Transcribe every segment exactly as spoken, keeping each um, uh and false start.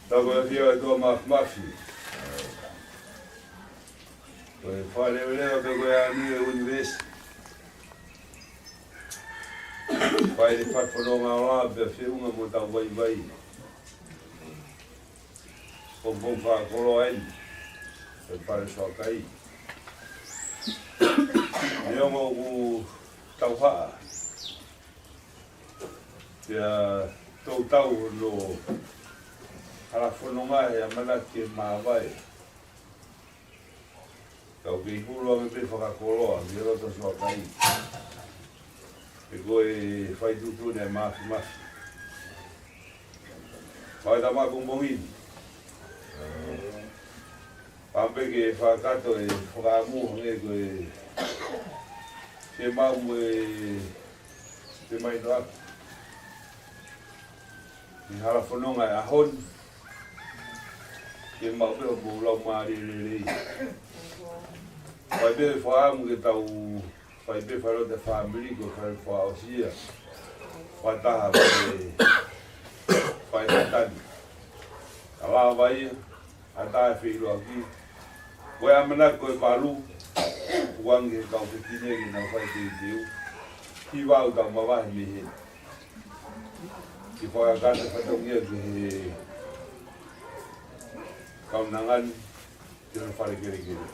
Tau ko e fia e toa mafimafi. Ko e faleveleva pe ko e anu e universe. Fai le fat fononga ola pe feunga mo tau vaivai. Pongipongi fakakoloa eni. Pe fale soakai. Neongo ʻoku tau haʻa. Pea tau tau no hala fononga he ʻamanaki ke māvae. Kau kei hulu ange pe fakakoloa, ke loto soakai. Pe ko e fai tuʻutuʻuni e mafimafi. Fai tama kumbongin. Pampe ke fakakato e fakamu ange ko e ke mau mo e ke mai noa. Ni hala fononga e ʻaho ni. Ke mau pe mo lau mālie lelei. Fai pe fakamu ke tau fai pe fai lote family ko fai fakaʻosia. Fai taha pe fai tatani. Ka lava ia. ʻA tae feʻiloaki. Ko e ʻamanaki ko e palu. Kuangi he kau fefine ke nau fai teuteu. Ki vau tau mavahe mei he. Ki fakakata fatongia ki he kaunanga ni. Ki he fale kelekele.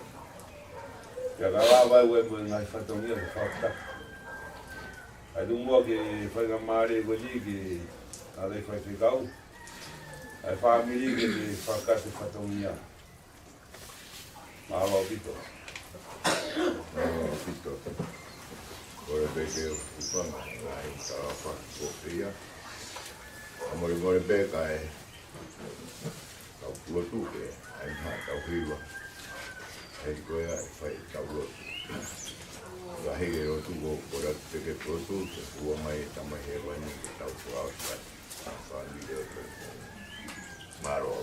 Pea ka lava ue mo e ngaahi fatongia ke fakataka. ʻAi tuʻu muʻa ke fai ka mālie ko ni ke ʻa e fai fekau. ʻA e fāmili ke ne fakakata fatongia. Mālō ʻaupito. Mālō ʻaupito. Ko e peke o Kupanga, ngaahi talafa ko ia. A mole mole pe kae tau lotu ke, ʻai ha tau hiva. ʻAi ko ia e fai tau lotu. Ka heke lotu ko, ko ia peke lotu, ke fua mai e Tamai Hēvani ke tau fua o sa. Mālō.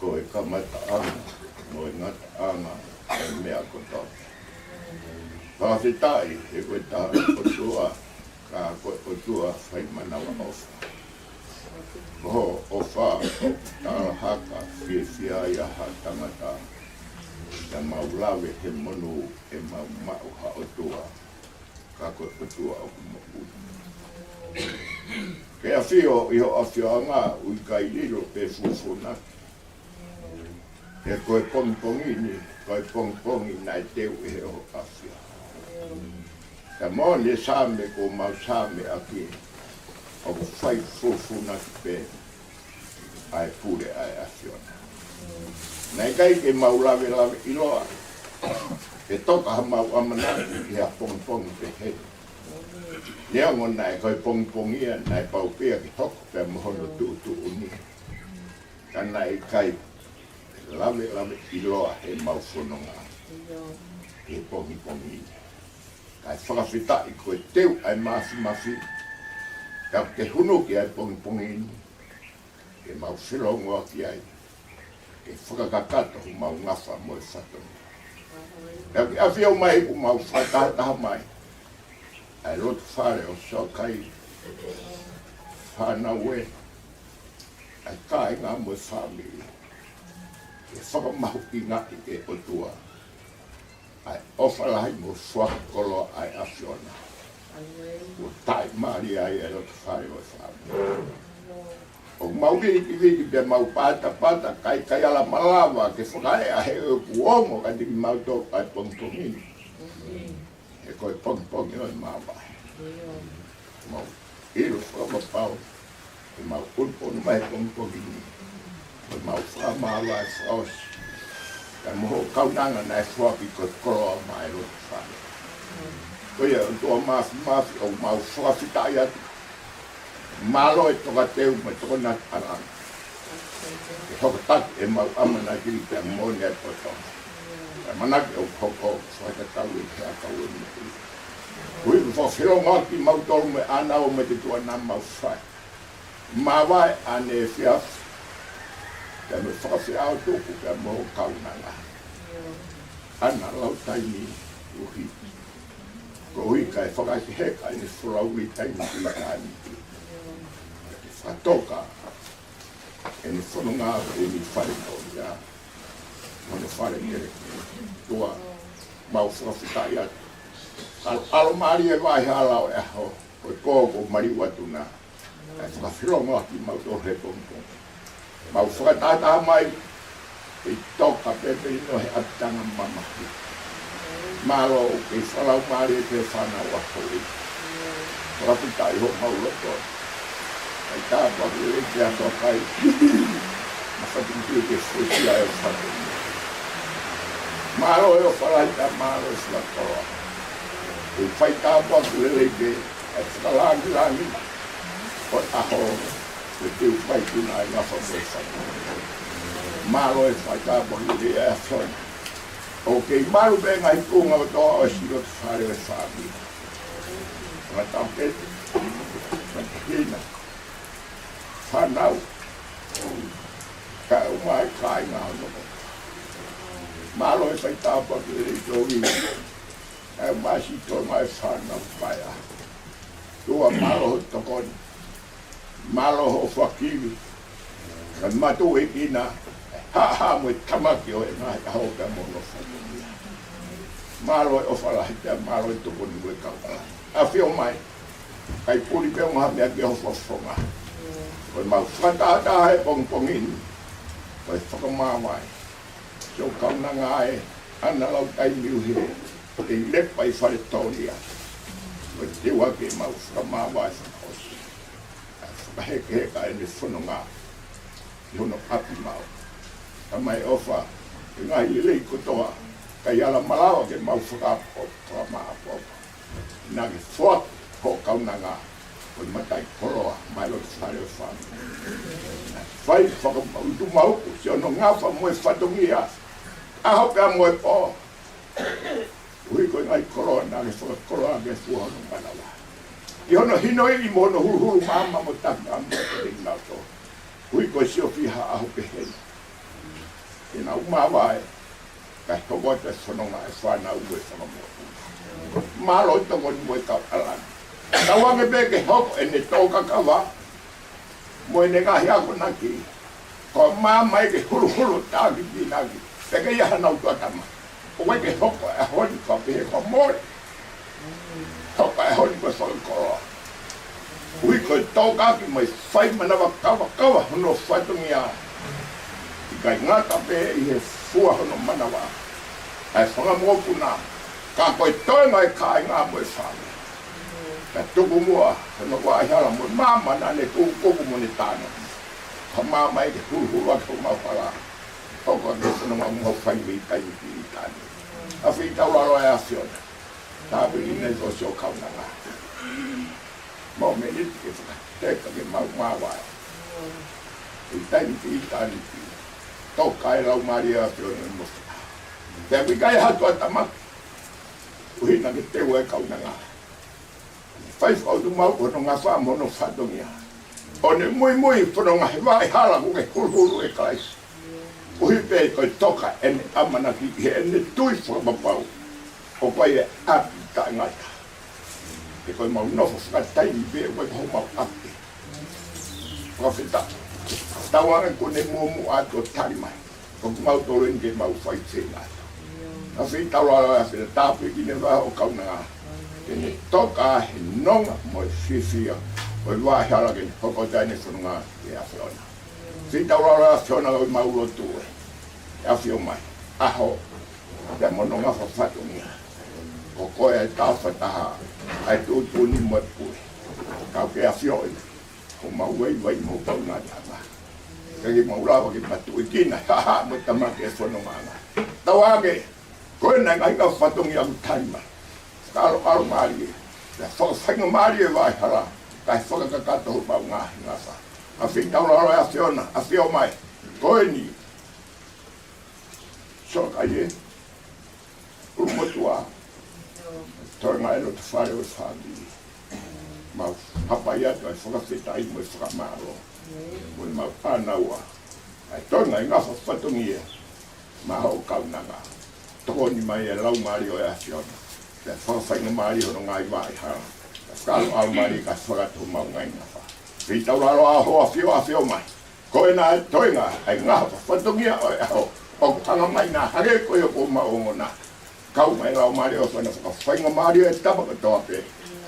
Ko e kamataʻanga mo e ngataʻanga ʻo e meʻa kotoa. Fakafetaʻi he ko e taha ʻOtua, ka ko e ʻOtua fai manavaʻofa. Ko hoʻo ʻofa ʻoku talahaka fiefia ai ha tangata, ka mau lave he monū ʻemau maʻu ha ʻOtua, ka ko e ʻOtua ʻoku moʻui. Ke ʻafio ʻi ho ʻafioʻanga ʻoku ʻikai lilo pe fufuuʻaki. He ko e pongipongi ni, ko e pongipongi naʻe teu ʻe hoʻo ʻafio. Ka mo e Saame kuo mau Saame ʻaki, ʻoku fai fufuuʻaki pē ʻa e pule ʻa e ʻAfiona. Naʻe ʻikai ke mau lavelave ʻiloa ke toka ha mau ʻamanaki ki ha pongipongi pehē. Neongo naʻe ko e pongipongi ia naʻe pau pē ia ke hoko pea mo hono tuʻutuʻuni. Ka naʻe ʻikai lavelave ʻiloa he mau fononga he pongipongi ni. Kae fakafetaʻi ko e teu ʻa e mafimafi, ka ke hunuki ʻa e pongipongi ni, ke mau felongoaki ai, ke fakakakato homau ngafa mo e fatongia. Ka ke ʻafio mai ʻoku mau fakatahataha mai ʻa e loto fale ʻo Sokai, fānau ē, ʻa e kāinga mo e fāmili, ke fakamahuʻingaʻi ʻe ʻOtua ʻa e ʻofa lahi mo e foaki koloa ʻa e ʻAfiona. Kuo taʻimālie ai ʻa e loto fale ʻo e fāmili. ʻOku mau vilikiviliki pea mau patapata, ka ʻikai ala malava ke fakaeʻa he ʻoku ongo kiate kimautolu ʻa e pongipongi ni. He ko e pongipongi ʻo e māvae. Mau ʻilo fakapapau ʻemau ʻunuʻunu mai he pongipongi ni, ko ʻemau fakamāvae fakaʻosi, ka mo hoʻo kaunanga naʻe foaki ko e koloa maʻa e loto fale. Ko ia ʻOtua mafimafi, ʻoku mau fakafetaʻi atu. Mālō e tokateu mo e tokonaki ʻa e ʻAfiona. Ke hokotaki ʻemau ʻamanaki pea mo e poto. ʻAmanaki ʻoku hoko fakatatau ʻi he ʻakau ʻo e moʻui. Koeʻuhi ko e fakafelongoaki kimautolu mo e ʻānau mo e tuʻunga naʻa mau fai. Māvae ʻaneefiafi, pea mo e fakafeʻao tuku pea mo hoʻo kaunanga. ʻAna lau taimi uhi. Koeʻuhi kae fakaʻekeʻeke ʻa ʻene folau ʻi taimi ki taimi. Ke fakatoka ʻene fononga ʻi he fale tō ia, mo e fale kelekele. ʻOtua, mau fakafetaʻi atu. ʻAlo, ʻalomālie e vaʻa hala ʻo e ʻaho, ko e pō kuo maliu atu na. Kae fakafelongoaki kimautolu he pongipongi. Mau fakatahataha mai, ʻi he toka pē pē ʻi he ʻapitanga mamahi. Mālō ʻoku kei fakalaumālie pē fānau ʻa e holi. Fakafetaʻi homau loto. Kae tāpuaki lelei pē ʻa Sokai. Mo e fatongia ke fusia e fatongia. Mālō e ʻofa lahi pea mālō e fakakoloa. Ke fai tāpuaki lelei pē ʻa e fakalāngilangi ʻo e ʻaho, ke teu fai ki ai ʻa e ngafa mo e fatongia. Mālō e fai tāpuaki lelei ʻa e ʻAfiona. ʻOku kei malu pē ngaahi kuonga kotoa ʻo e siʻi loto fale ʻo e fāmili. Ngata pē, ngata hina. Fānau. Kae ʻumaʻā e kāinga hono kotoa. Mālō e fai tāpuaki lelei tō i. Kae ʻumaʻā siʻi tō mai fānau paea. ʻOtua mālō hoʻo tokoni. Mālō hoʻo fakaivi. Kae mātuʻaki ʻi hena e haʻahaʻa mo e tamaki ʻo e ngaahi ʻaho pea mo hono fatongia. Mālō e ʻofa lahi pea mālō e tokoni mo e kaungā. ʻAfio mai. Kae puli pē ʻo maha meʻa ki ho fofonga. Ko ʻemau fakatahataha he pongipongi ni. Ko e fakamāvae. Siʻo kaunanga ē, ʻana lau taimi uhi, ʻe lepa ʻi fale tō ia. Ko e teu ʻaki ʻemau fakamāvae fakaʻosi. Kae fakahekeheka ʻene fononga ʻi hono ʻapi maʻu. Tamai ʻofa, ʻi he ngaahi lelei kotoa, ʻikai ala malava ke mau fakaʻapaʻapa, fakamāʻapaʻapa. Naʻa ke foaki hoʻo kaunanga, ko e mataʻikoloa, maʻa e loto fale ʻo e fāmili. Naʻa ke fai fakamaʻutumauku, siʻono ngafa mo e fatongia, ʻaho pea mo e pō. Koeʻuhi ko e ngaahi koloa naʻa ke fakakoloa ʻaki e fua hono manava. ʻI hono hinoʻi mo hono huluhulu maama mo taki ʻa mo te ina to. Koeʻuhi ko e siʻi ʻofa ʻi ha ʻaho pehē ni. ʻenau māvae, kae hoko atu e fononga e fānau mo e fanga mokopuna. Mālō e tokoni mo e kau ʻalani. Tauange pē ke hoko ʻene tōkakava mo ʻene ngaahi akonaki, ko e maama ia ke huluhulu taki pinaki, pea ke ʻi ai hanau tuʻatamaki. ʻOku ʻikai ke hoko e ʻaho ni ka pehē ko e mole. Hoko e ʻaho ni ko e fakakoloa. Ui ko e tōkaki mai fai manava kavakava hono fatongia. ʻIkai ngata pē ʻi he fua hono manava ʻa e fanga mokopuna, ka ko e toenga e kāinga mo e fānau. Ka tuku muʻa hono vaʻa hala mo e maama naʻa ne kukuku mo ne tānaki. Ka maama ia ke huluhulu atu homau hala. Hoko atu e fononga ʻoku mau fai mei taimi ki taimi. ʻAfio ʻi taulalo ʻa e ʻAfiona. Tāpuekina e fo si ʻo e kaunanga. Mau mei ni ke fakateka ke mau māvae. ʻI taimi ki taimi. Toka e Laumālie ʻo e ʻAfiona mo e fakamoʻui. Pea ʻoku ʻikai ha tuʻatamaki. ʻUhinga ke teu e kaunanga. Fai fakaʻutumauku hono ngafa mo hono fatongia. ʻO ne muimui fononga he vaʻa hala ʻoku ke huluhulu ʻe Kalaisi. Koeʻuhi pē ko e toka ʻene ʻamanaki ʻi heʻene tui fakapapau. ʻOku ʻi ai e ʻapi taʻengata. He ko ʻemau nofo fakataimi pē ʻoku ʻi ai homau ʻapi. Fakafetaʻi. Tauange kuo ne muʻomuʻa atu ʻo tali mai. Ko kimautolu eni ke mau fai fenga. ʻAfio ʻi taulalo ʻa e ʻAfiona, tāpuekina e vaʻa hala ʻo e kaunanga. Ke ne toka he nonga mo e fiefia ʻo e vaʻa hala ke ne hoko atu ʻene fononga ʻi he ʻAfiona. ʻAfio ʻi taulalo ʻa e ʻAfiona ʻoku mau lotu ē. ʻAfio mai. ʻAho. Pea mo hono ngafa fatongia. Ko koe ʻa e tau fakataha. ʻA e tuʻutuʻuni mo e pule. Kau ke ʻafioʻi. Ko mau vaivai mo pau ngā tama. Ka ke mau lava ke matuʻuekina, ha, ha, mo tama ke fononga. Tauange, ko e ngaahi ngaahi fatongia ʻoku tali mai. Kalo, kalo mālie. Pea fakafaingamālie e vaʻa hala. Kae fakakakato homau ngaahi ngafa. ʻAfio ʻi taulalo ʻa e ʻAfiona, ʻafio mai. Ko eni. Sō ka ie. ʻUlumotuʻa, toenga e loto fale ʻo e fāmili. Mau hapai atu ʻa e fakafetaʻi mo e fakamālō. Mo e mau ʻānaua. ʻA e toenga e ngafa fatongia. Maʻa hoʻo kaunanga. Tokoni mai e Laumālie ʻo e ʻAfiona. Pea fakafaingamālie hono ngaahi vaʻa hala. Pea kalo ʻalu mālie kae fakakakato homau ngaahi ngafa. ʻAfio ʻi taulalo ʻa hoʻo ʻAfio, ʻafio mai. Ko ena e toenga, ʻa e ngafa fatongia ʻo e ʻaho. ʻOku hanga mai na hake ko ia ko mau ongona. Kau mai Laumālie ʻo e ʻAfiona fakafaingamālie e tapa kotoa pē.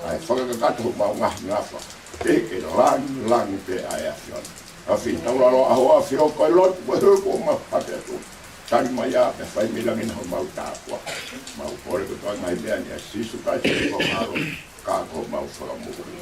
ʻA e fakakakato homau ngaahi ngafa. Pea ke langilangi pē ʻa e ʻAfiona. ʻAfio ʻi taulalo ʻa hoʻo ʻAfio ko e lotu ko e hoko mau hake atu. Tali mai ā pea fai mei langi na homau tāpuaki. Mau kole kotoa ngaahi meʻa ni ʻia Sīsū Kalaisi ko homau ʻAlo. Ka ko homau Fakamoʻui.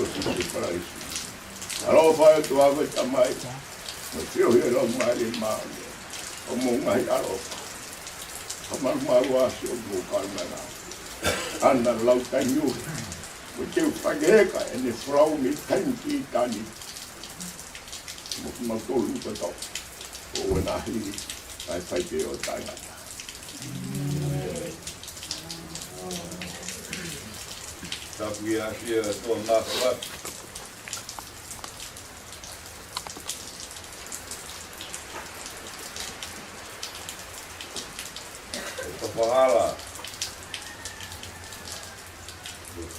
Sīsū Kalaisi. ʻAlofa ʻa e ʻOtua ko e Tamai, mo e feohi ʻa e Laumālie Māʻoniʻoni, ʻo mou ngaahi ʻalofa. Ka malumalu ʻa siʻomou kaunanga. ʻAna lau taimi ʻo, mo teu fakaheka ʻene folau mei taimi ki ʻitāniti. Mo kimautolu kotoa. ʻO ʻena hili, kae fai pē ʻo taʻengata. Tapu ia sia tua ngākala. Tapahala.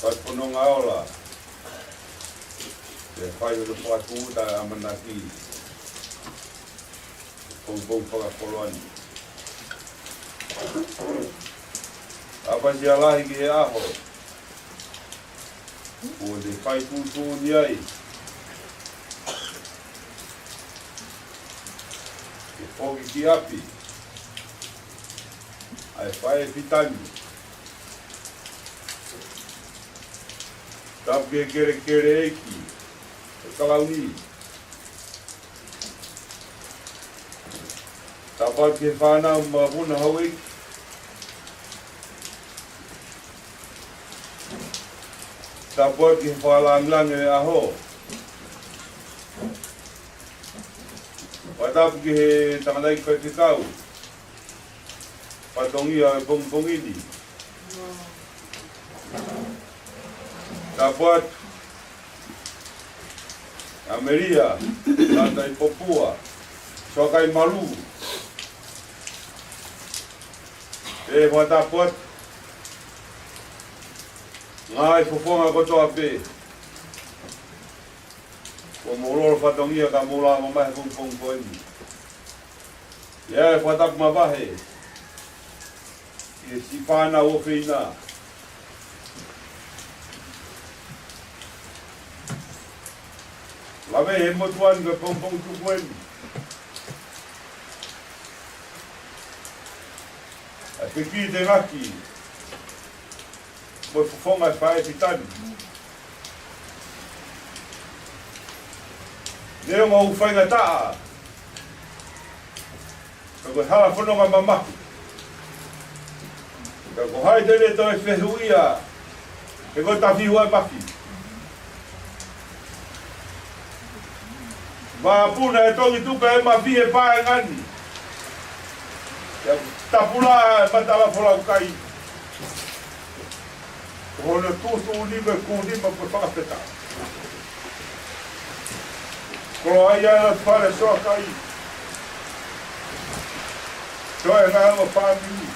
Fai pononga ola. Ke fai hono fakatūʻuta ʻamanaki. Pongipongi fakakoloa ni. ʻApasia lahi ki he ʻaho. Kuo ne fai tuʻutuʻuni ai. Ke foki ki ʻapi. ʻA e faʻē fitani. Tapu ki he kelekele ʻeiki. He kalauni. Tapu ki he fānau mavuna houʻeiki. Tapu ki he fakalāngilangi ʻo e ʻaho. Fakatapu ki he tangataʻeiki faifekau. Fatongia ʻo e pongipongi ni. Tapu atu. ʻAmelia, Tata ʻi Popua, Soakai Malu. ʻE fakatapu atu. Ngaahi fofonga kotoa pē. Kuo mou lolo fatongia ka mou lava mai he pongipongi ko eni. ʻIo, ʻe fakatapu mavahe. ʻI he siʻi fānau ʻofeina. Lave he motuʻa ni ko e pongipongi tuku eni. ʻA e fekitengaki. Mo e fofonga e faʻē fitani. Neongo ʻoku faingataʻa. Ka ko e hala fononga mamahi. Ka ko hai te ne toe fehuʻia. He ko e tafihu ʻa e mafi. Mapuna e tongi tupe e mafi he paenga ni. Ia tapula e matala folau kai. Ko hono tuʻutuʻuni ko e kuni ma ko e fakafetaʻi. Ko ai ana fale Soakai. Toe ngā mo fāmili.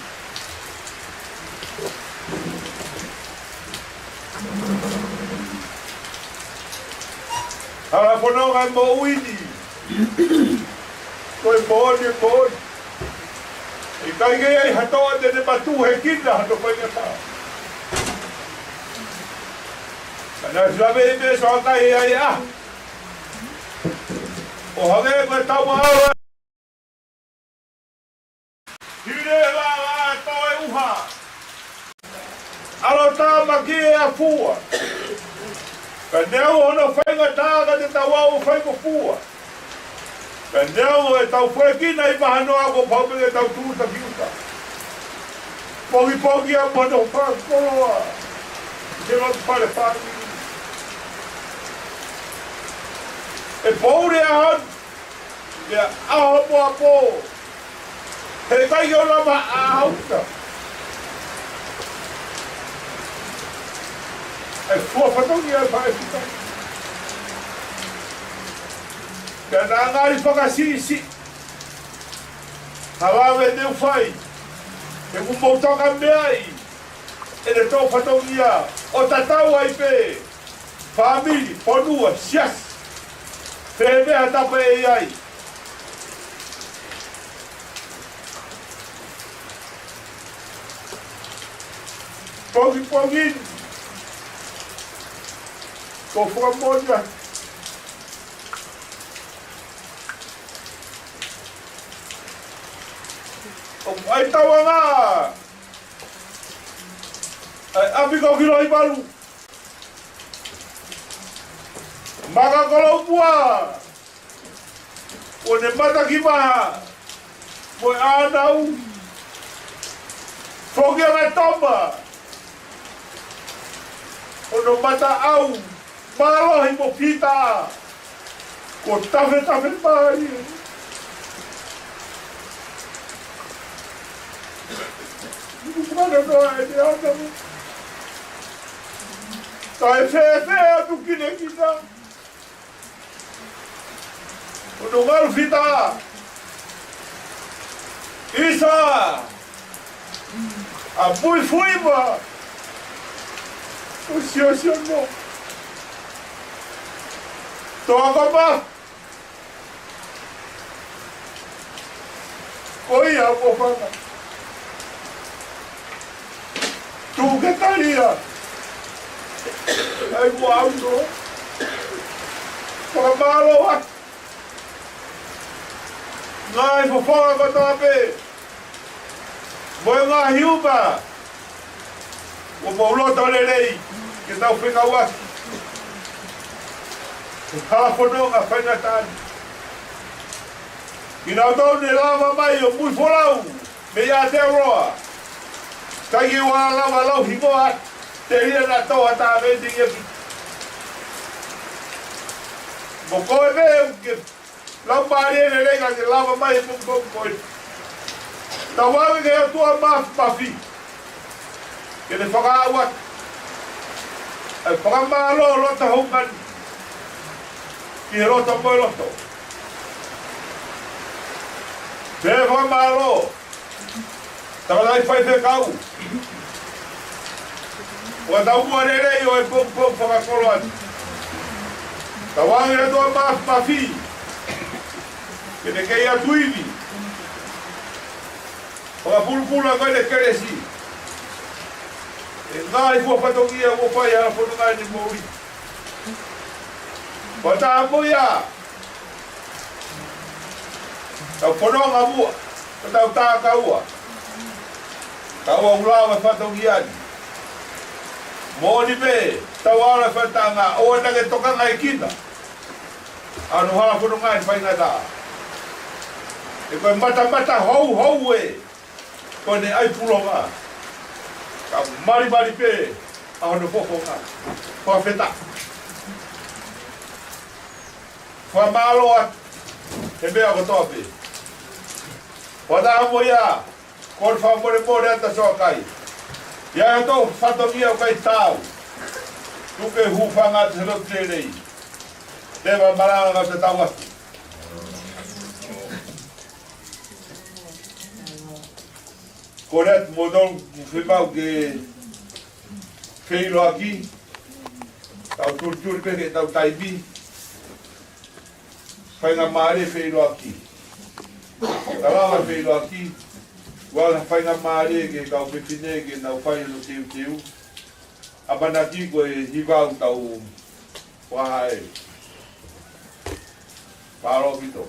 Hala fononga e moʻui ni. Ko e moʻoni, e moʻoni. ʻIkai ke ʻi ai ha toʻa te ne matuʻuhekina ha toʻa faingataʻa. Ka naʻe filaveʻi pē Soakai ʻe ʻi ai ʻa. ʻO hangē ko e tau ʻaoa. Hile lava toe ʻuha. ʻAlo tāmaki ʻa Fua. Ka neongo hono faingataʻa ka te tau ʻalu ʻo fai mo Fua. Ka neongo ʻetau fuekina ʻi mahanoa kuo pau pē ke tau tūʻuta ki ʻuta. Pongipongi ʻa mono fakakoloa. Ke lotu fale fāmili. ʻE poule ʻa hon. Ia, ʻaho mo ʻapō. He ʻikai ke ola ma ʻa hauta. ʻE Fua fatongia e faʻē fitani. Pea naʻa ngali fakasiʻisiʻi. Halave te u fai. He kuo mou toka mei ai. ʻEne toʻo fatongia. ʻO tatau ai pē. Fāmili, fonua, siasi. Pea meʻa tapu ʻe ʻi ai. Pongipongi ni. Ko fua moja. ʻOku ʻi ai tauanga. ʻAi, ʻapi ko ki Loʻimalu. Maka Koloupua, ʻo ne mata ki maha, mo e ʻānau, foki ʻa Toma, ʻo ne mata au, mālohi mo Pita, ko Tafetafe Pali. Mana noa e te ana. Kae fēfē atu ki ne kita. Ko no ngalu fita. ʻIsa. ʻA pui fui ma. ʻO sio sio no. Toa kapa. Ko ia ʻoku fana. Tuku ke tali ia. ʻAi ko au no. Fakamālō atu. Ngaahi fofonga kotoa pē. Mo e ngaahi uma. ʻOku mou loto lelei, ke tau fekauʻaki. Ko e hala fononga faingataʻa ni. Kinautolu ne lava mai ʻo mui folau, mei Aotearoa. Kae ʻikai ke ʻi ai ha lava lau hingoa, telia naʻa tau ʻatā mei te ia ki. Mo koe pē, ke Laumālie Lelei ka ke lava mai he pongipongi ko eni. Tau ʻoange ki he ʻOtua Māfimafi. Ke ne fakaaʻu atu ʻa e fakamālō loto houngaʻia. Ki he loto mo e loto. Pea fakamālō. Tau lai faifekau. ʻO tau ua lelei ʻo e pongipongi fakakoloa ni. Tau ʻoange ki he ʻOtua Māfimafi. Ke ne kei ʻatu ivi. Fakapulupulu ʻa e kelesi. ʻE ngaahi fua fatongia ʻoku fai ʻa e fononga ni moʻui. Ko e taha mo ia. Tau fononga muʻa, ko tau tākaua. Tau ʻalu ʻo lava fatongia ni. Moʻoni pē, tau ʻalu ʻo fai taʻanga, ʻoua naʻa ke tokanga ʻi kina. ʻA hono hala fononga ni faingataʻa. ʻE ko e matamata houhou ē. Ko ʻene ʻai pulonga. Ka malimali pē ʻa hono fofonga. Fakafetaʻi. Fakamālō atu. He meʻa kotoa pē. Fakataha mo ia. Ko e fakamolemole atu ʻa Soakai. ʻI ai haʻatau fatongia ʻoku ʻikai taau. Tuku ke hūfanga atu he lotu lelei. Te ma malanga ka te tau atu. Kole atu mo tau mo fiemaʻu ke feʻiloaki. Tau tulituli pē ke tau taimi. Faingamālie feʻiloaki. Tau lava feʻiloaki. Ua la faingamālie ke kau fefine ke nau fai hono teuteu. ʻAmanaki ko e hiva ʻoku tau Ua e. Palo pito.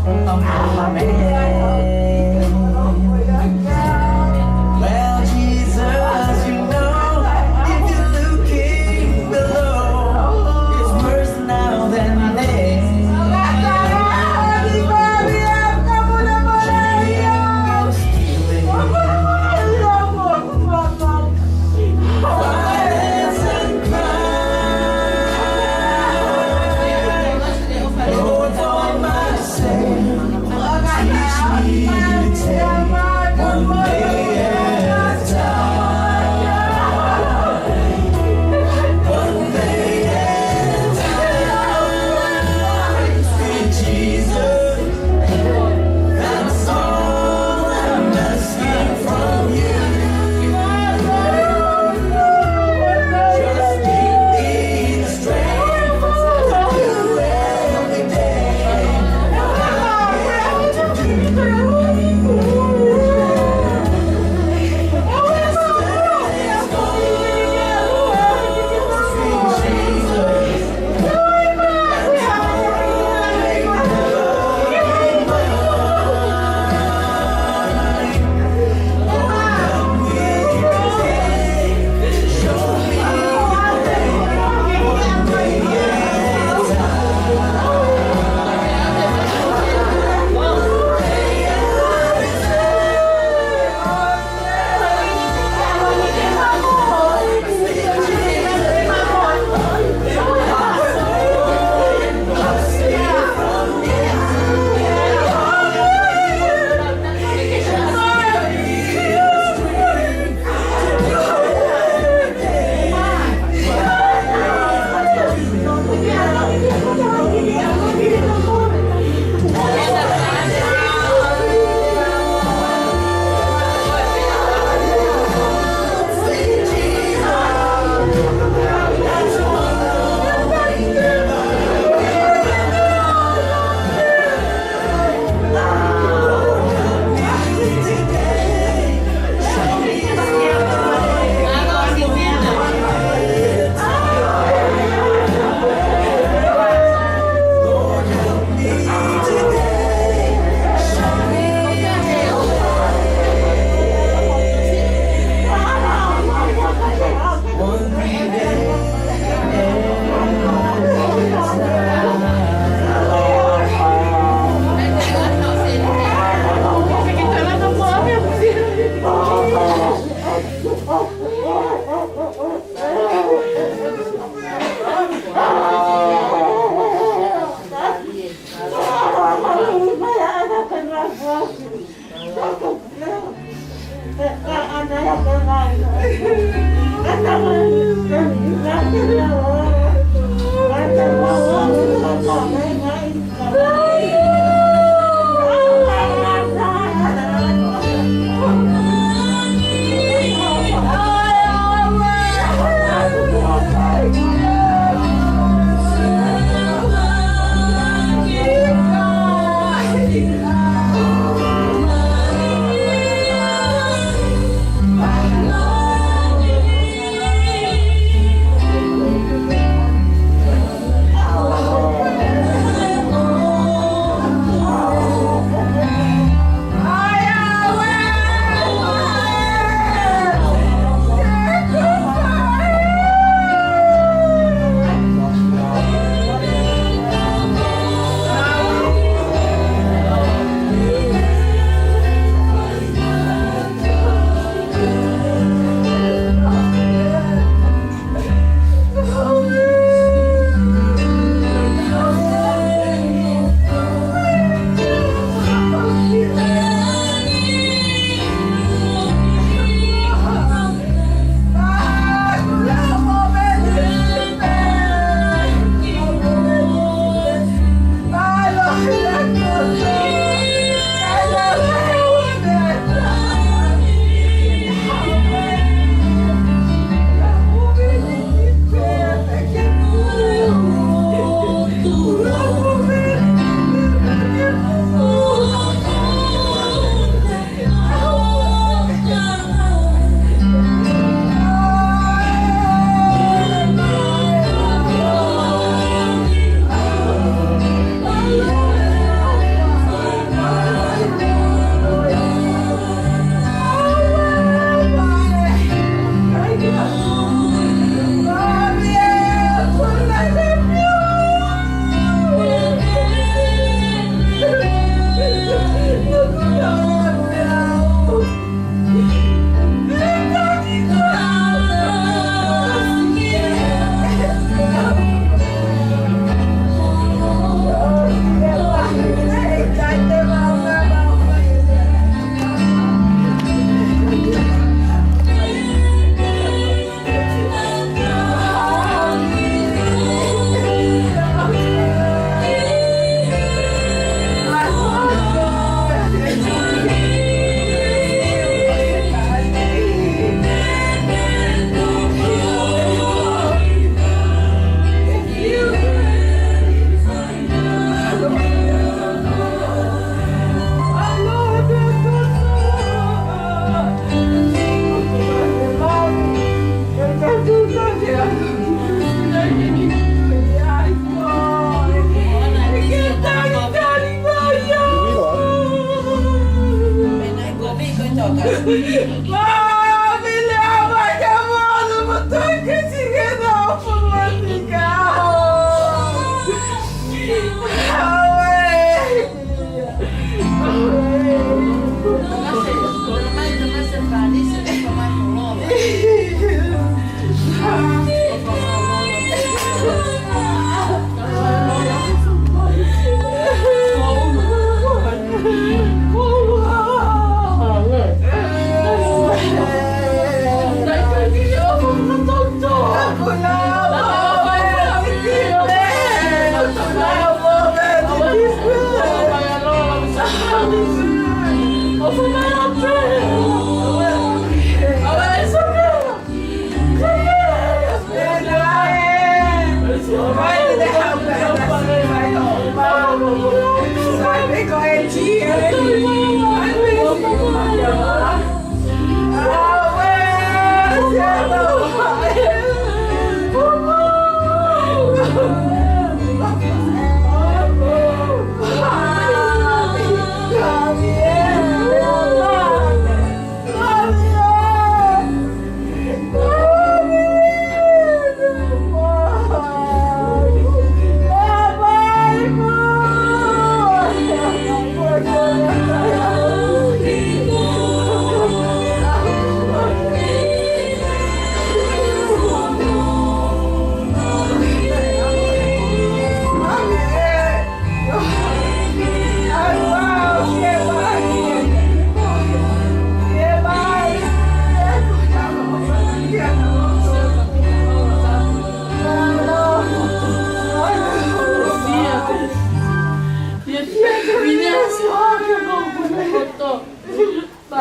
Well, Jesus, you know, if you're looking below, it's worse now than then. Lord, for my sake, teach me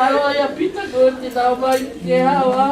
Mālō ia Pita ko e te tau mai ke hawa.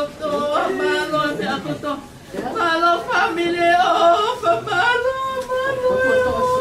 Mālō, mālō, mālō, mālō, mālō, mālō.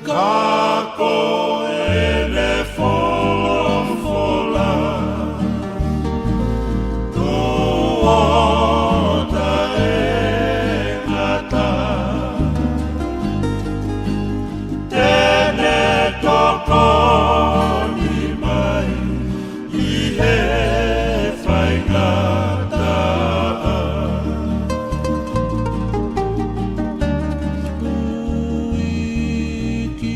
Ka ko ʻene folofola, tuʻo taʻengata, te ne tokoni mai ʻi he faingataʻa. Ui ki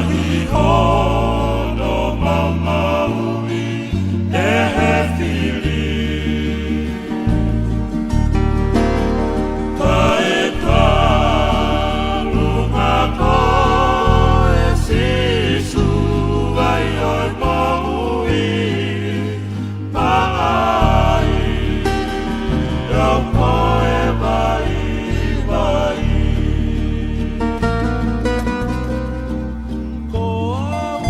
ʻi hono maumauʻi ʻe he fili. Kae talu ngā koe Sīsū, vai ʻo e moʻui, paʻai, ʻa koe vaivai. Ko au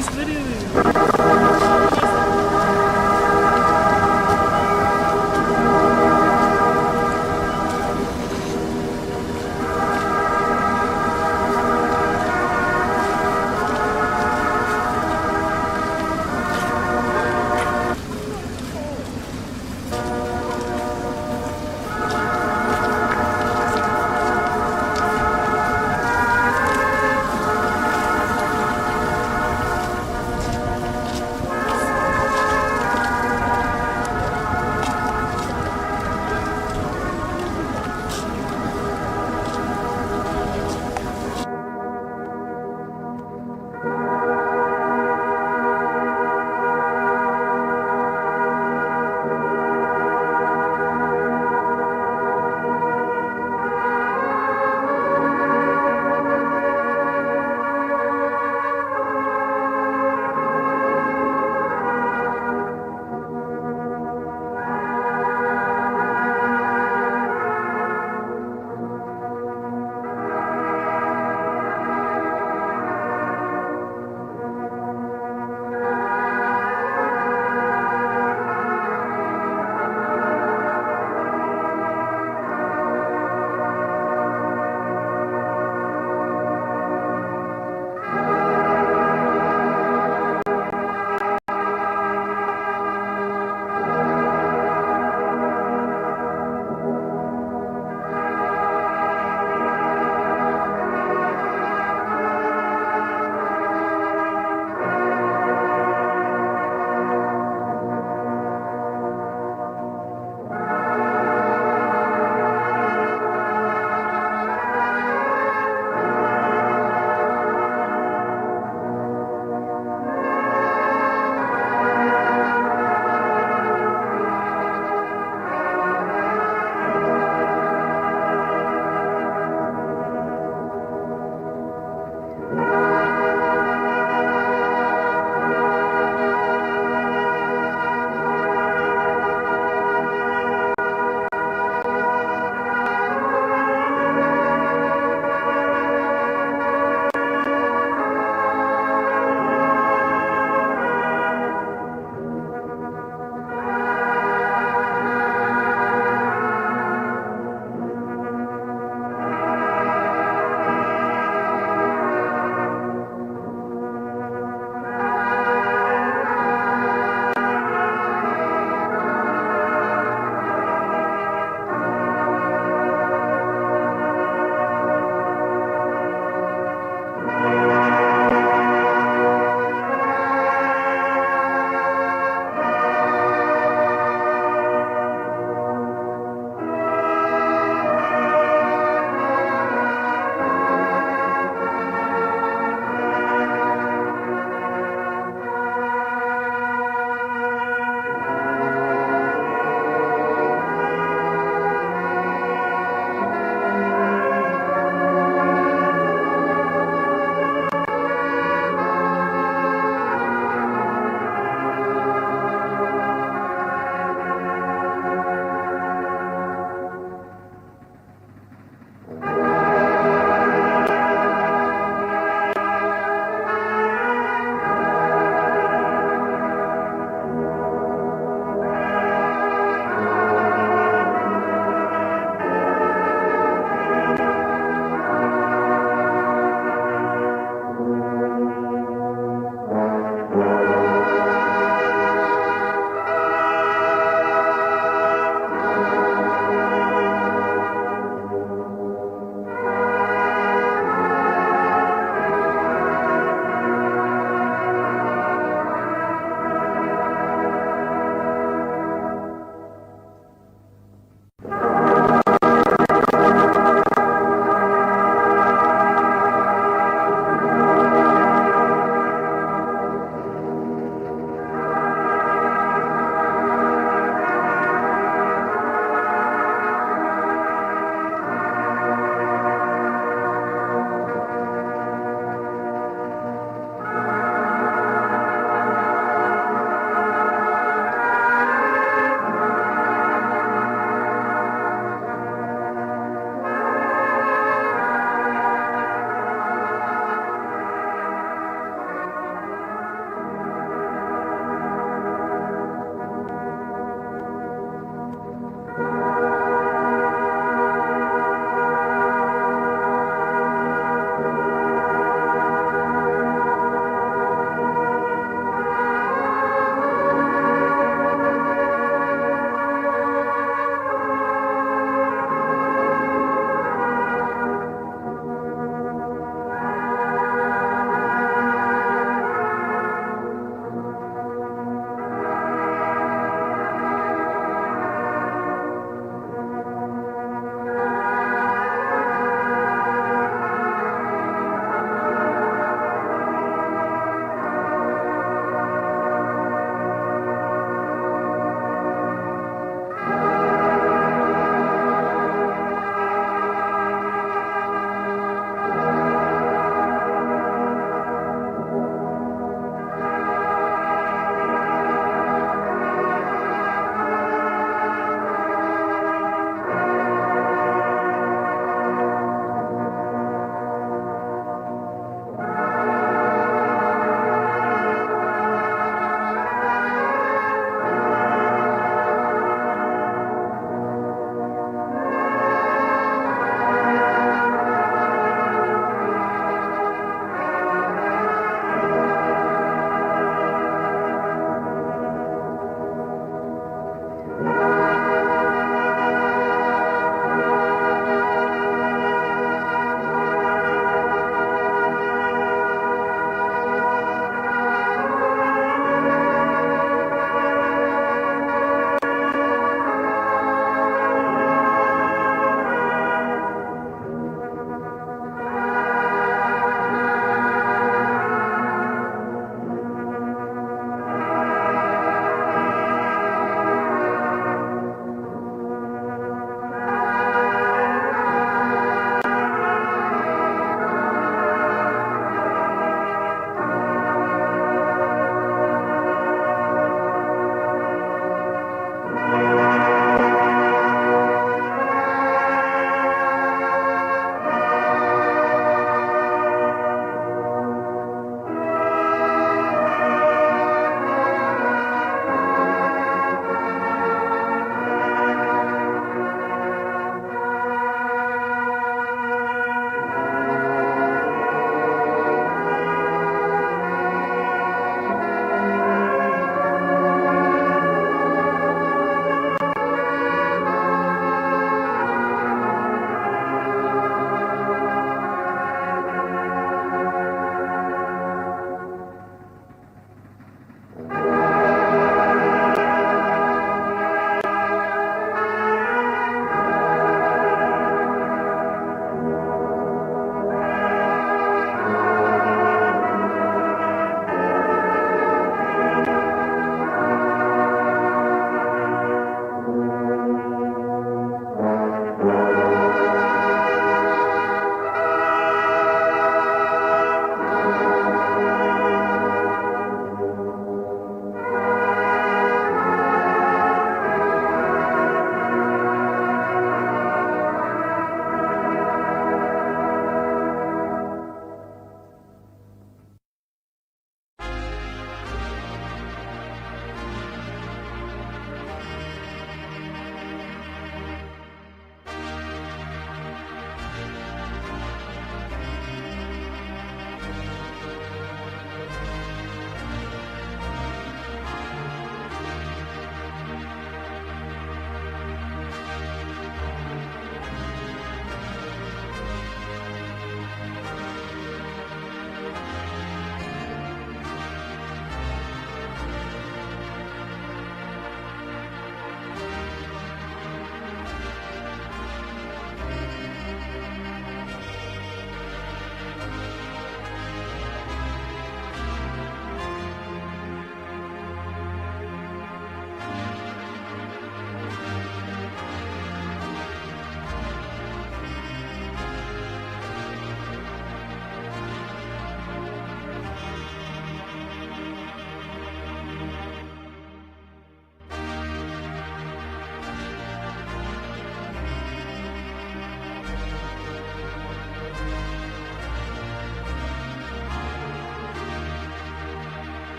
What are you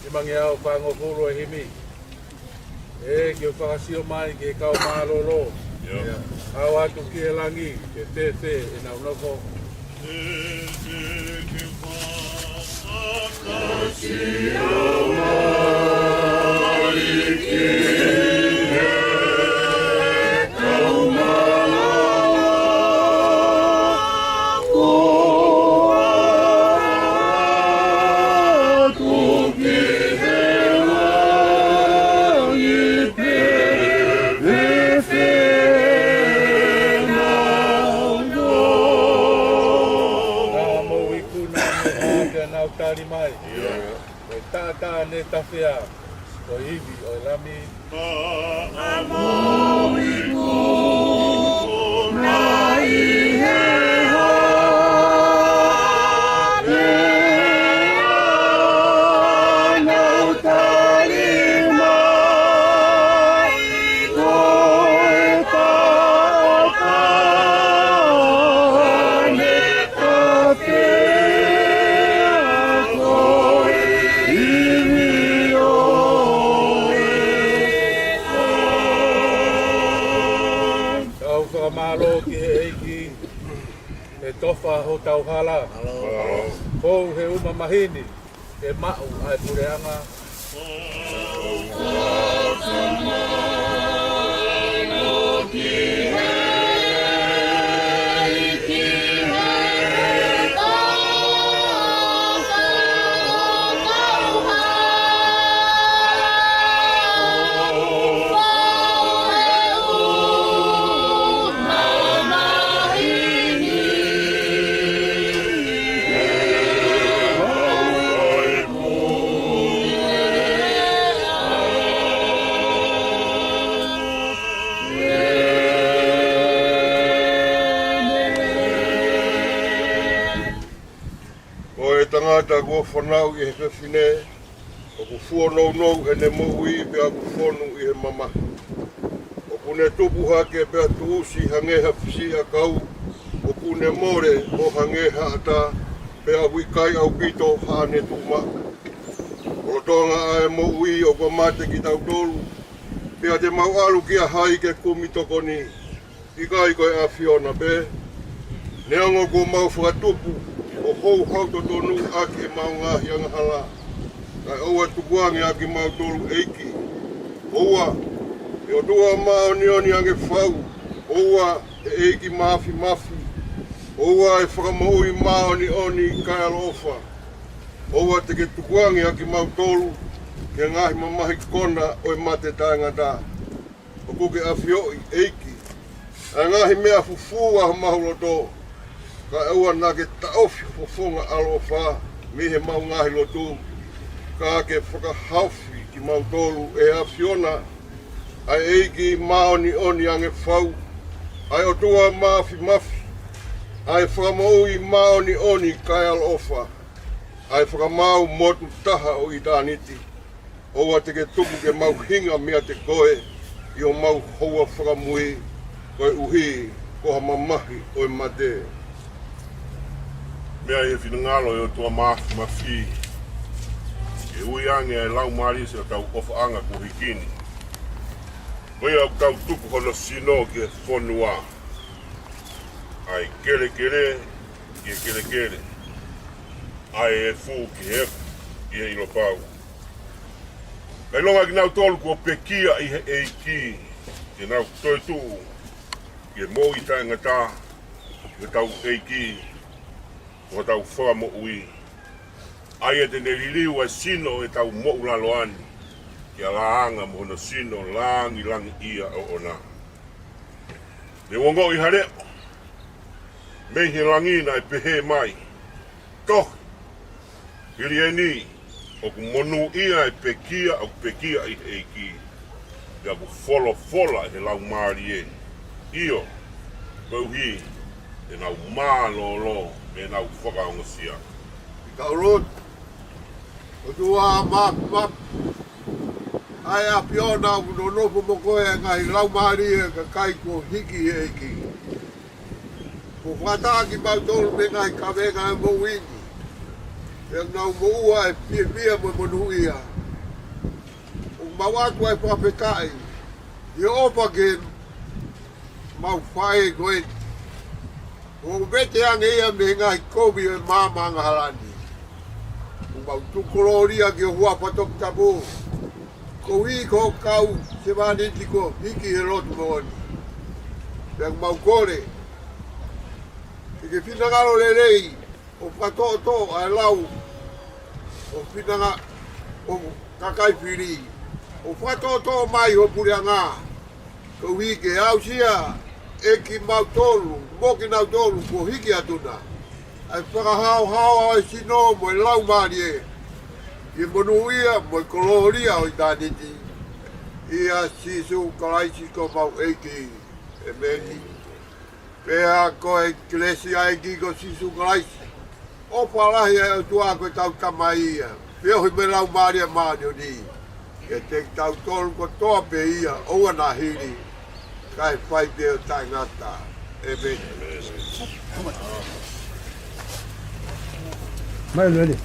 Nimangeau fāngofulu e himi. ʻEiki, ʻoku fakasio mai ki he kau mālōlō. ʻAu atu ki he langi, ke fēfē ʻenau nofo. Naʻa mou ikuna mo ʻa pea nau tali mai. Ko e taʻataʻa ne tafea, ko e ivi ʻo e Lami. Tau fakamālō ki he ʻEiki, ʻe tofa hotau hala. Fou he uma maheni, ʻe maʻu ʻa e puleʻanga. Kuo fanauʻi ʻe he fefine, ʻoku fuonounou ʻene moʻui pea ʻoku fonu ʻi he mamahi. ʻOku ne tupu hake pea tuʻusi hangē ha fisiʻiʻakau, ʻoku ne mole ʻo hangē ha ʻatā, pea ʻoku ʻikai ʻaupito haʻane tuʻumaʻu. Lolotonga ʻa e moʻui ʻoku mate kitautolu, pea te mau ʻalu kia hai ke kumi tokoni? ʻIkai ko e ʻAfiona pē? Neongo kuo mau fakatupu ʻo houhau totonu ʻaki ʻemau ngaahi angahala, kae ʻoua tukuange ʻa kimautolu, ʻEiki. ʻOua, ʻe ʻOtua māʻoniʻoni ange fau, ʻoua, ʻe ʻEiki Māfimafi, ʻoua, ʻe Fakamoʻui māʻoniʻoni kae ʻaloʻofa, ʻoua te ke tukuange ʻa kimautolu ki he ngaahi mamahi kona ʻo e mate taʻengata. ʻOku ke ʻafioʻi, ʻEiki, ʻa e ngaahi meʻa fufū ʻa homau loto, kae ʻoua naʻa ke taʻofi ho fofonga ʻaloʻofa mei heʻemau ngaahi lotu, ka ke fakahaofi kimautolu ʻe he ʻAfiona, ʻa e ʻEiki māʻoniʻoni ange fau, ʻa e ʻOtua Māfimafi, ʻa e Fakamoʻui māʻoniʻoni kae ʻaloʻofa, ʻa e Fakamaau motu taha ʻo ʻitāniti. ʻOua te ke tuku ke mau hinga meiate koe ʻi homau houa fakamui, koeʻuhi ko ha mamahi ʻo e mate. Meʻa ʻi he finangalo ʻo e ʻOtua Māfimafi, ke ui ange ʻa e laumālie ʻo hotau ʻofaʻanga kuo hiki ni, ko ia ʻoku tau tuku hono sino ki he fonua, ʻa e kelekele ki he kelekele, ʻa e efu ki he efu, ki he ʻilo pau. Kae ʻilonga kinautolu kuo pekia ʻi he ʻEiki, ke nau toetuʻu ki he moʻui taʻengata, ʻi hotau ʻEiki, ko hotau Fakamoʻui. ʻA ia te ne liliu ʻa e sino ʻo ʻetau moʻulaloa ni ki ha laʻanga mo hono sino langilangiʻia ʻoʻona. Ne u ongoʻi ha leʻo mei he langi naʻe pehē mai, Tohi, hili eni ʻoku monūʻia ʻa e pekia ʻoku pekia ʻi he ʻEiki, pea ʻoku folofola ʻe he Laumālie ni, ʻio, koeʻuhi te nau mālōlō mei heʻenau fakaongosia. Kau lotu. ʻOtua Māfimafi, ʻa e ʻAfiona, ʻoku nonofo mo koe ʻa e ngaahi laumālie ʻo e kakai kuo hiki ʻi he ʻEiki. Kuo fakataha kimautolu mei he ngaahi kavenga ʻo e moʻui ni, pea nau moʻua ʻi he fiefia mo e monūʻia. ʻOku mau ʻoatu ʻa e fakafetaʻi ʻi he ʻofa ki he mau faʻē ko eni, ʻoku vete ange ia mei he ngaahi kovi ʻo e maama angahala ni. ʻOku mau tuku kolōlia ki ho huafa toputapu, koeʻuhi ko ho kau sevāniti kuo hiki ʻi he lotu moʻoni. Pea ʻoku mau kole ke ke finangalo lelei ʻo fakatoʻotoʻo ʻa e lau ʻo e finangalo ʻo e kakai fili, ʻo fakatoʻotoʻo mai ho puleʻanga, koeʻuhi ke aʻusia ʻe kimautolu mo kinautolu kuo hiki atu na ʻa e fakahaohaoa ʻo e sino mo e laumālie, ʻi he monūʻia mo e kolōlia ʻo ʻitāniti. ʻIa Sīsū Kalaisi ko homau ʻEiki. ʻĒmeni. Pea ko e kelesi ʻa e ʻEiki ko Sīsū Kalaisi, ʻofa lahi ʻa e ʻOtua ko ʻetau Tamai ia, feohi mo e Laumālie Māʻoniʻoni, ke ʻiate kitautolu kotoa pē ia ʻo ʻoua naʻa hili, kae fai pē ʻo taʻengata. ʻĒmeni. Mai lele.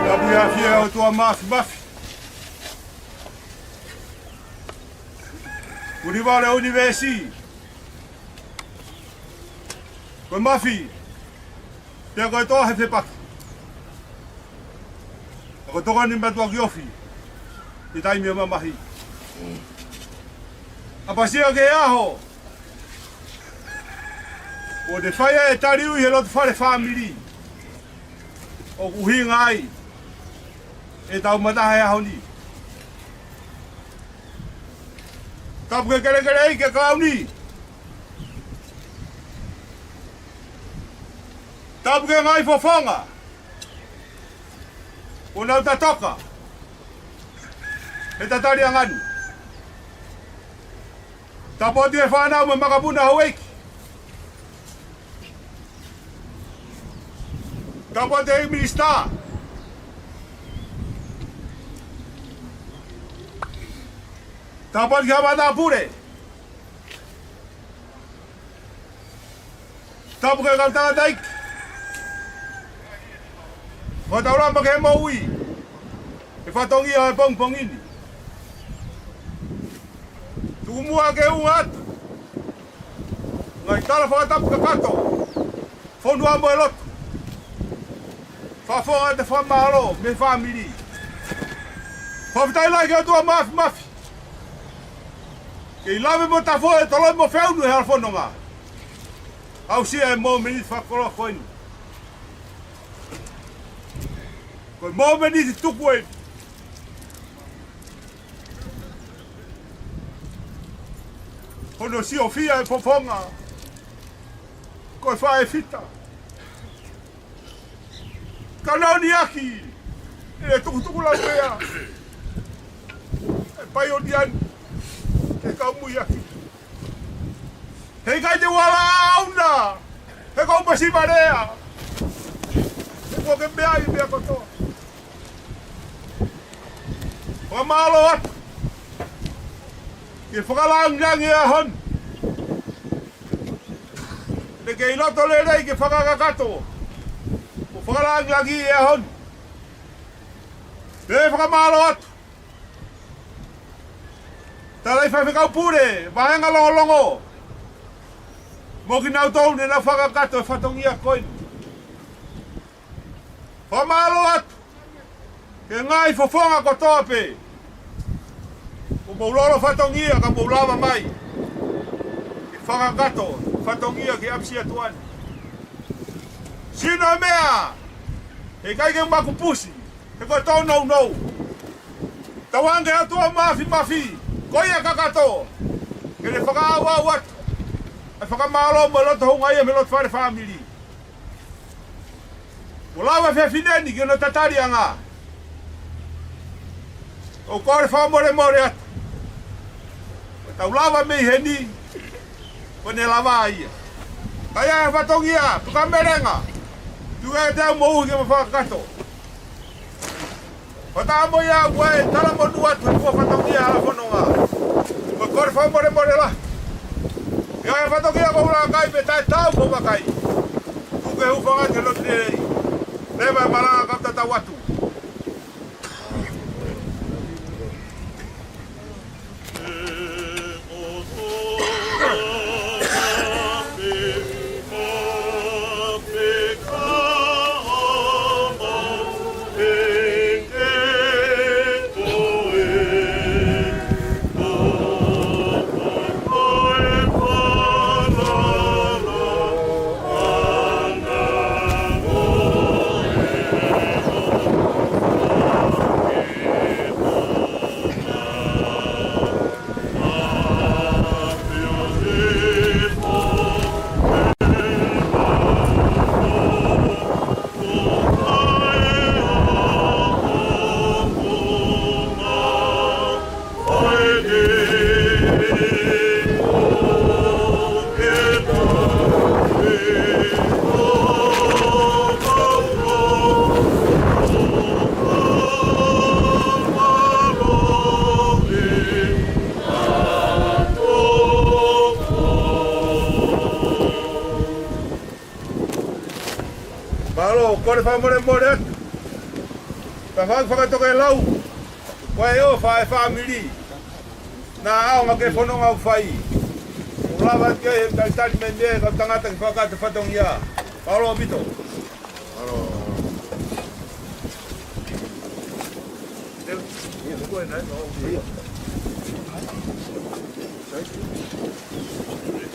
Tapu ia fia ʻOtua Māfimafi, ʻUnivalu ʻUnivēsi. Ko e mafi, pea ko e toa he fepaki. Ka ko e tokoni mātuʻaki ofi ʻi he taimi ʻo e mamahi. ʻApasia ki he ʻaho kuo ne fai ai e taliui he loto fale fāmili ʻoku ʻuhinga ai ʻetau mataha he ʻaho ni. Tapu ki he kelekele ʻeiki, ki he kalauni. Tapu ki he ngaahi fofonga kuo nau tatoka he tataliʻanga ni. Tapu atu ki he fānau mo e makapuna houʻeiki. Tapu atu ki he minisitā. Tapu atu ki he matāpule. Tapu ki he kau tangataʻeiki. Fakataulama ki he moʻui he fatongia ʻo e pongipongi ni. Tuku muʻa ke u ʻoatu e ngaahi tala fakatapu kakato, fonua mo e lotu. Fakafofonga atu e fakamālō mei he fāmili. Fakafetaʻi lahi ki he ʻOtua Māfimafi. Kei lave mo tafoʻi e toloi mo feʻunu he hala fononga. Aʻusia e mōmeniti fakakoloa ko eni. Ko e mōmeniti tuku eni. Hono siofia e fofonga ko e faʻē fita. Ka nau niʻihi ʻe tukutuku lau pea e paionia ni ke kau muiaki. Heʻikai te u ala ʻauna he kau masiva lea. He kuo ke meaʻi e meʻa kotoa. Fakamālō atu ki he fakalāngilangi e ʻaho ni. Te ke ʻi loto lelei ke fakakakato mo fakalāngilangiʻi e ʻaho ni. Pea fakamālō atu Tala ʻi he Faifekau Pule, Vāhenga Longolongo, mo kinautolu ne nau fakakakato e fatongia ko eni. Fakamālō atu ki he ngaahi fofonga kotoa pē kuo mou lolo fatongia ka mou lava mai ke fakakakato fatongia ki ʻapisi atu eni. Sino meʻa, heʻikai ke makupusi, he ko e tōnounou. Tauange atu ʻa Mafimafi, ko ia kakato, ke ne fakaʻauʻau atu ʻa e fakamālō mo e loto houngaʻia mei he loto fale fāmili. Kuo lava e fefine ni ki hono tataliʻanga. ʻOku ou kole fakamolemole atu. Kuo tau lava mei heni, kuo ne lava ia. Ka ʻi ai ha fatongia pe ko ha melenga, tuku ke u moʻui ke ma fakakakato. Ko e taʻu mo ia ʻoku ʻi ai e talamonū atu he fua fatongia hala fononga. Ko e kole fakamolemole lahi. ʻI ai e fatongia ʻoku ou laka ai pea taʻetaau ʻoku ou vakai, tuku ke u hūfanga atu he lotu lelei. Leva e malanga kae tatau atu. Mālō, kole fakamolemole atu. Ka fai fakatokelau, ko e ʻofa e fāmili. Naʻa ʻaonga ki he fononga ʻoku fai. ʻOku lava atu ki ai he talitali mei he kau tangata ke fakakakato e fatongia. Mālō ʻaupito. Mālō. Mālō.